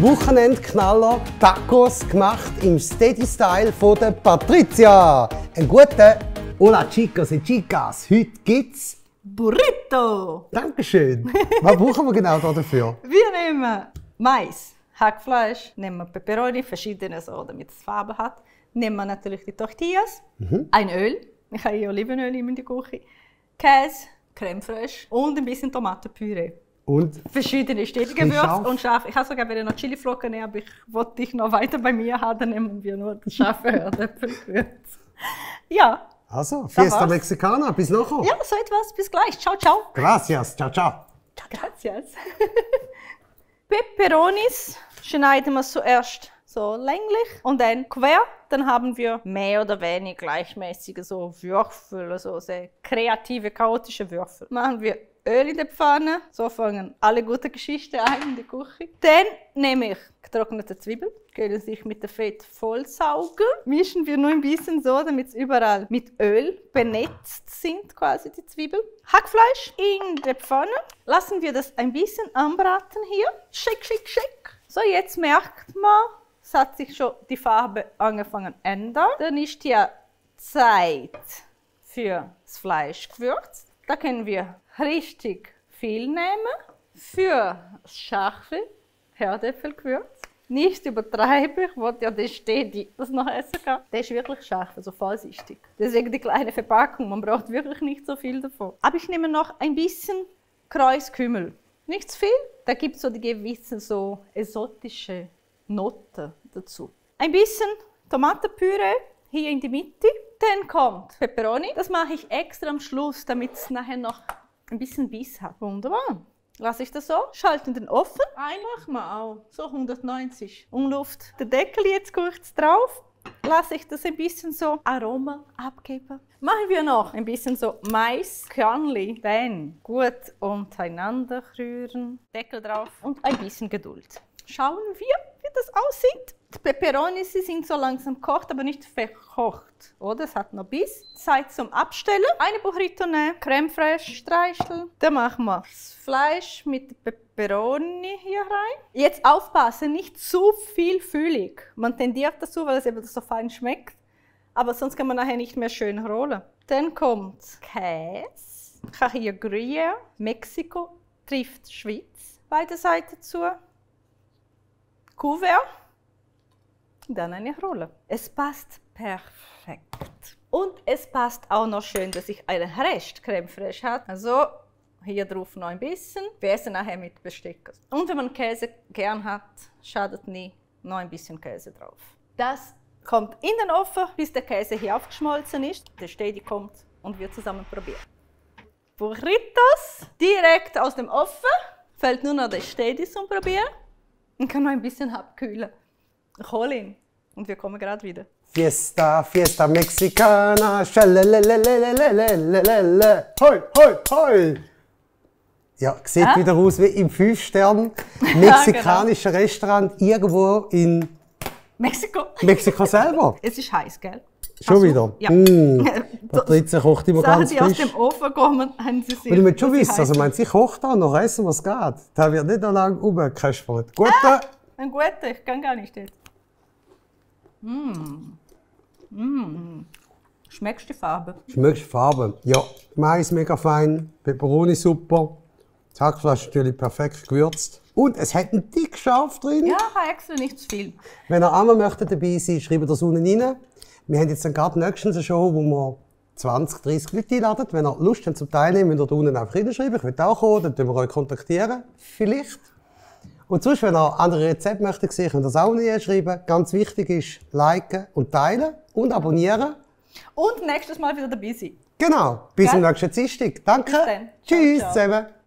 Wochenendknaller Tacos gemacht im Steady-Style von der Patricia. Einen guten Hola chicos und chicas. Heute gibt's Burrito! Dankeschön. Was brauchen wir genau dafür? Wir nehmen Mais, Hackfleisch, nehmen Peperoni, verschiedene so, damit es Farbe hat. Nehmen wir natürlich die Tortillas, ein Öl, ich habe hier Olivenöl in der Küche, Käse, Creme fraiche und ein bisschen Tomatenpüree. Und Verschiedene stetige Würze und scharf. Ich habe sogar wieder noch Chiliflocken nehmen, aber ich wollte dich noch weiter bei mir haben, dann nehmen wir nur das scharfe Herdöpfelgewürz. Ja. Also, Fiesta Mexicana, bis nachher. Ja, so etwas. Bis gleich. Ciao, ciao. Gracias, ciao, ciao. Gracias. Peperonis schneiden wir zuerst so länglich und dann quer. Dann haben wir mehr oder weniger gleichmäßige so Würfel, so sehr kreative, chaotische Würfel. Machen wir Öl in der Pfanne, so fangen alle gute Geschichten an in der Küche. Dann nehme ich getrocknete Zwiebeln, können sich mit dem Fett vollsaugen. Mischen wir nur ein bisschen so, damit es überall mit Öl benetzt sind, quasi die Zwiebeln. Hackfleisch in der Pfanne. Lassen wir das ein bisschen anbraten hier. Shake, shake, shake. So, jetzt merkt man, es hat sich schon die Farbe angefangen zu ändern. Dann ist ja Zeit für das Fleischgewürz. Da können wir richtig viel nehmen für das scharfe Herdöpfelgewürz. Nicht übertreiben, ich wollte ja den Steady das noch essen kann. Der ist wirklich scharf, also vorsichtig. Deswegen die kleine Verpackung, man braucht wirklich nicht so viel davon. Aber ich nehme noch ein bisschen Kreuzkümmel. Nicht zu viel, da gibt es so die gewissen so exotische Noten dazu. Ein bisschen Tomatenpüree hier in die Mitte. Dann kommt Peperoni. Das mache ich extra am Schluss, damit es nachher noch ein bisschen Biss hat. Wunderbar. Lasse ich das so, schalte in den Ofen. Einfach mal auch, so 190. Umluft den Deckel jetzt kurz drauf. Lasse ich das ein bisschen so Aroma abgeben. Machen wir noch ein bisschen so Maiskörnli. Dann gut untereinander rühren. Deckel drauf und ein bisschen Geduld. Schauen wir, wie das aussieht. Die Peperoni, sie sind so langsam gekocht, aber nicht verkocht. Oder? Es hat noch Biss. Zeit zum Abstellen. Eine Burrito nehmen, Creme fraiche streicheln. Dann machen wir das Fleisch mit der Peperoni hier rein. Jetzt aufpassen, nicht zu viel füllig. Man tendiert dazu, weil es eben so fein schmeckt. Aber sonst kann man nachher nicht mehr schön rollen. Dann kommt Käse. Ich habe hier Gruyère. Mexiko trifft Schweiz. Beide Seiten zu. Kuvert. Dann eine Rolle. Es passt perfekt. Und es passt auch noch schön, dass ich einen Rest Creme fraiche habe. Also hier drauf noch ein bisschen. Wir essen nachher mit Besteck. Und wenn man Käse gern hat, schadet nie, noch ein bisschen Käse drauf. Das kommt in den Ofen, bis der Käse hier aufgeschmolzen ist. Der Steady kommt und wir zusammen probieren. Burritos direkt aus dem Ofen. Fällt nur noch der Steady zum Probieren. Und kann noch ein bisschen abkühlen. Ich hole ihn und wir kommen gerade wieder. Fiesta, Fiesta Mexicana, schalalalalalalalalala. Hoi, hoi, hoi. Ja, sieht wieder aus wie im 5-Sterne-mexikanischen Restaurant irgendwo in Mexiko. Mexiko selber. Es ist heiß, gell? Schon wieder? Ja. Patricia kocht immer Sachen, ganz die aus frisch. dem Ofen kommen, haben sie sich. Und ich möchte schon wissen, also sie kocht auch noch, essen was geht. Da wird nicht noch lange rumgeköspert. Gut. Ein guter, ich kann gar nicht jetzt. Schmeckst du die Farbe? Schmeckst die Farbe? Ja. Mais mega fein, Peperoni super. Das Hackfleisch natürlich perfekt gewürzt. Und es hat einen dick scharf drin. Ja, ich habe extra nicht zu viel. Wenn ihr einmal möchtet dabei sein, schreibt das unten rein. Wir haben jetzt gerade nächstens eine Show, wo wir 20, 30 Leute einladen. Wenn ihr Lust habt zum Teilnehmen, müsst ihr da unten einfach reinschreiben. Ich will auch kommen, dann können wir euch kontaktieren. Vielleicht. Und sonst, wenn ihr andere Rezepte möchtet sehen, könnt ihr das auch unten schreiben. Ganz wichtig ist, liken und teilen und abonnieren. Und nächstes Mal wieder dabei sein. Genau. Bis zum nächsten Dienstag. Danke. Bis dann. Tschüss Ciao, ciao. zusammen.